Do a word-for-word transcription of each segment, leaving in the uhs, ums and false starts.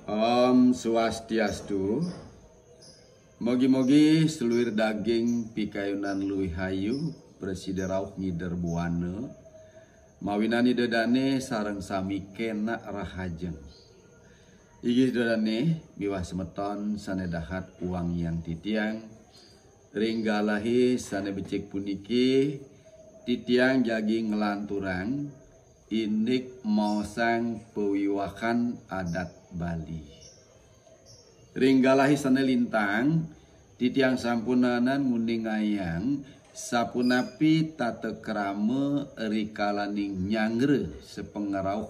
Om Swastiastu. Mogi-mogi seluir daging pikayunan luih ayu, prasida rauh ngider buana, mawinan Ida Dane sareng sami kenak rahajeng. Inggih Ida Dane miwah semeton sane dahat wangiang titiang, ring galahe sane becik puniki titiang jagi nglanturang indik maosang pawiwahan adat Bali. Ring galahe sane lintang, titiang sampun nanan nguningayang sapunapi tata krama rikalaning nyangra sapangrauh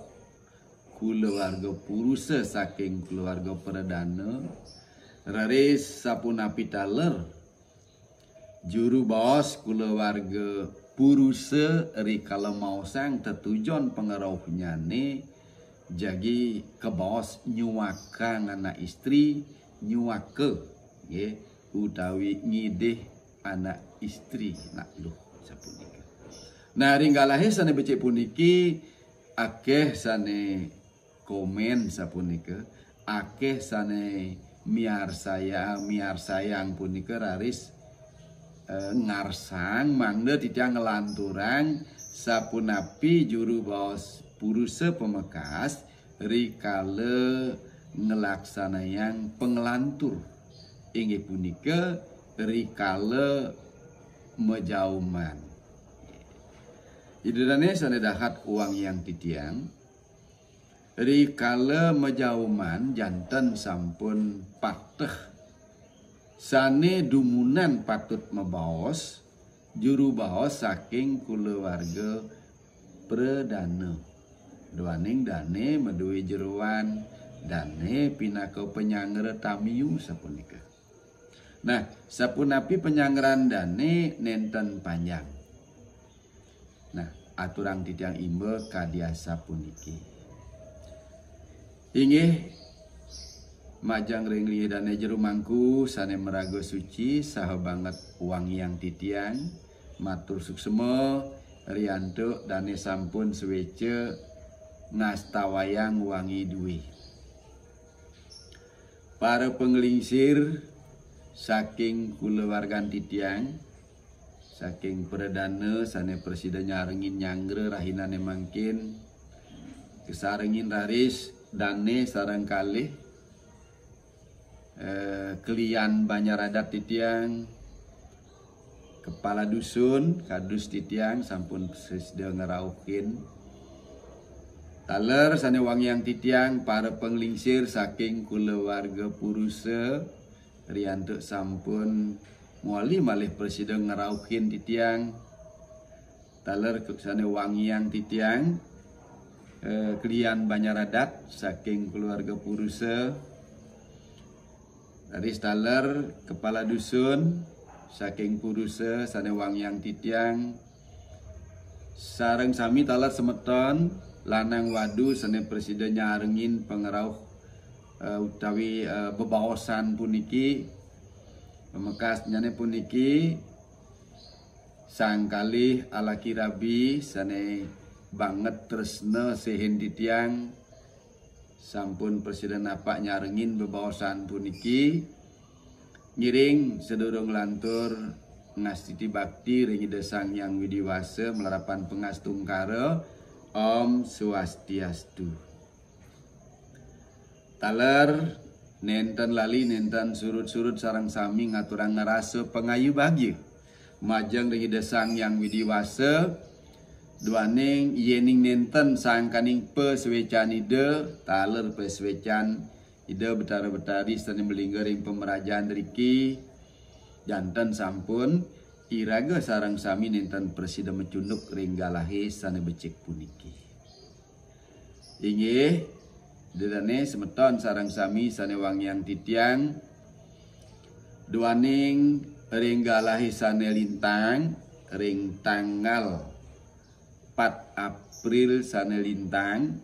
kulawarga purusa saking kulawarga pradana, raris sapunapi taler juru baos kulawarga purusa rikala maosang tetujon pangrauhnyane jagi kabaos nyuakang anak istri, nyuaka, nggih, utawi ngidih anak istri, nak luh sapunika. Nah, ring galahe sane becik puniki akeh sane komen sapunika, akeh sane miarsaya, miarsayang punika raris, eh, ngarsang mangda titiang nglanturang sapunapi juru baos purusa pamekas rikala nglaksanayang panglantur, inggih punika rikala majauman. Ida Dane sane dahat wangiang titiang, rikala majauman janten sampun pateh. Sane dumunan patut mabaos, juru baos saking kulawarga pradana. Duaning dane madue jeroan, dane pinaka panyanggra tamiu sapunika. Nah, sapunapi panyanggrahan dane nenten panjang. Nah, aturang titiang imba kadi asapuniki. Inggih, majeng ring linggih dane jero mangku sane maraga suci saha banget wangiang titiang, matur suksma riantuk dane sampun sueca ngastawayang wangi due. Para panglingsir saking kulawargan titiang, saking pradana sane prasida nyarengin nyanggra rahinane mangkin, kasarengin raris dane sareng kalih, eh, klian banjar adat titiang, kepala dusun, kadus titiang sampun prasida ngrauhin. Taler sane wangiang titiang, para panglingsir saking kulawarga purusa, riantuk sampun mawali malih prasida ngrauhin titiang. Taler ke-, sane wangiang titiang, eh, klian banjar adat saking kulawarga purusa. Raris taler kepala dusun saking purusa sane wangiang titiang. Sareng sami taler semeton lanang wadu sane prasida nyarengin pangrauh, eh, utawi, eh, bebaosan puniki. Pamekasnyane puniki, sang kalih alaki rabi sane banget tresna sihin titiang, sampun prasida napak nyarengin bebaosan puniki. Ngiring sadurung lantur ngastiti bakti ring Ida Sang Hyang Widi Wasa malarapan pangastungkara. Om Swastiastu. Taler nenten lali, nenten surut-surut sareng sami ngaturang rasa pangayu bagia majeng ring Ida Sang Hyang Widi Wasa, duaning yening nenten sangkaning pasuecan Ida, taler pasuecan Ida Betara Betari sane malingga ring pamrajan riki, janten sampun iraga sareng sami nenten prasida macunduk ring galahe sane becik puniki. Inggih, Ida Dane semeton sareng sami sane wangiang titiang, duaning ring galahe sane lintang, ring tanggal empat April sane lintang,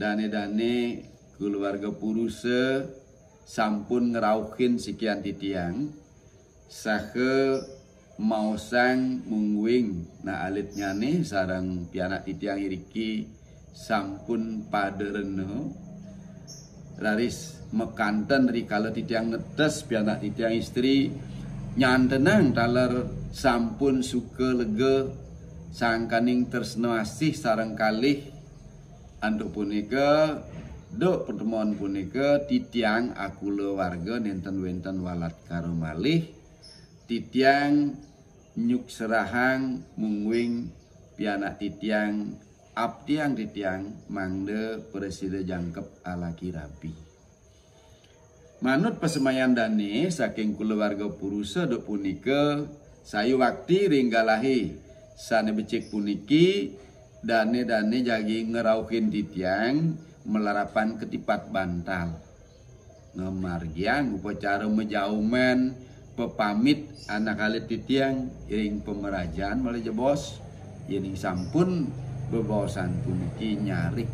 dane-dane kulawarga purusa sampun ngrauhin sikian titiang, saha maosang mungguing, nah, alitnyane sareng pianak titiang iriki sampun pada rena. Raris makanten rikala titiang netes pianak titiang istri nyantenang taler sampun suka lega sangkaning tresna asih sareng kalih. Antuk punika, duk pertemuan punika titiang akula warga nenten wenten walat karo malih, titiang nyukserahang mungguing pianak titiang, abdiang titiang mangda prasida jangkep alaki rabi. Manut pasemayan dane saking kulawarga purusa duk punika, sayuwakti ring galahe sane becik puniki, dane-dane jagi ngrauhin titiang malarapan ketipat bantal. Ngamargiang upacara majauman pepamit anak alit titiang ring pamrajan malih jebos, yening sampun bebaosan puniki nyarik.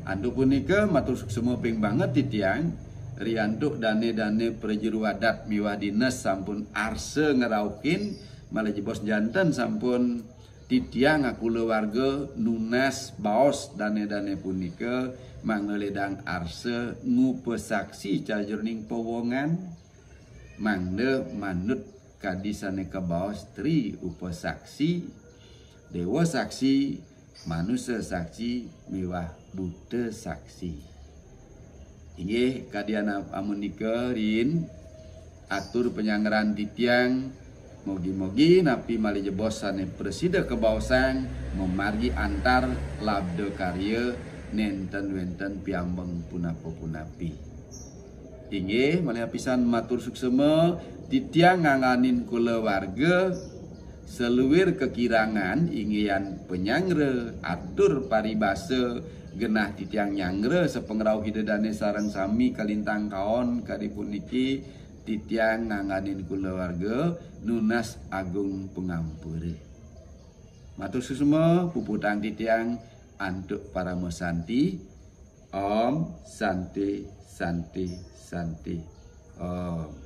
Antuk punika matur suksma ping banget titiang, riantuk dane-dane prajuru adat miwah dinas sampun arsa ngrauhin malih jebos janten sampun titiang akula warga nunas baos dane-dane punika mangda ledang arsa ngupasaksi sajroning pawongan, mangda manut kadi sane kabaos tri upasaksi, dewa saksi, manusa saksi, miwah buta saksi. Inggih, kadi anak amunika rin atur panyangran titiang, mogi-mogi napi malih jebos sane prasida kabaosang mamargi antar labda karya nenten wenten piambeng punapa-punapi. Inggih, malih apisan matur suksema, titiang ngangganin kula warga saluir kakirangan inggihan panyanggra atur paribasa genah titiang nyanggra sapangrauh Ida Dane sareng sami kalintang kaon kadi puniki titiang ngangganin kula warga nunas agung pangampura. Matur suksema puputang titiang antuk parama santi. Om Santi Santi Santi Om.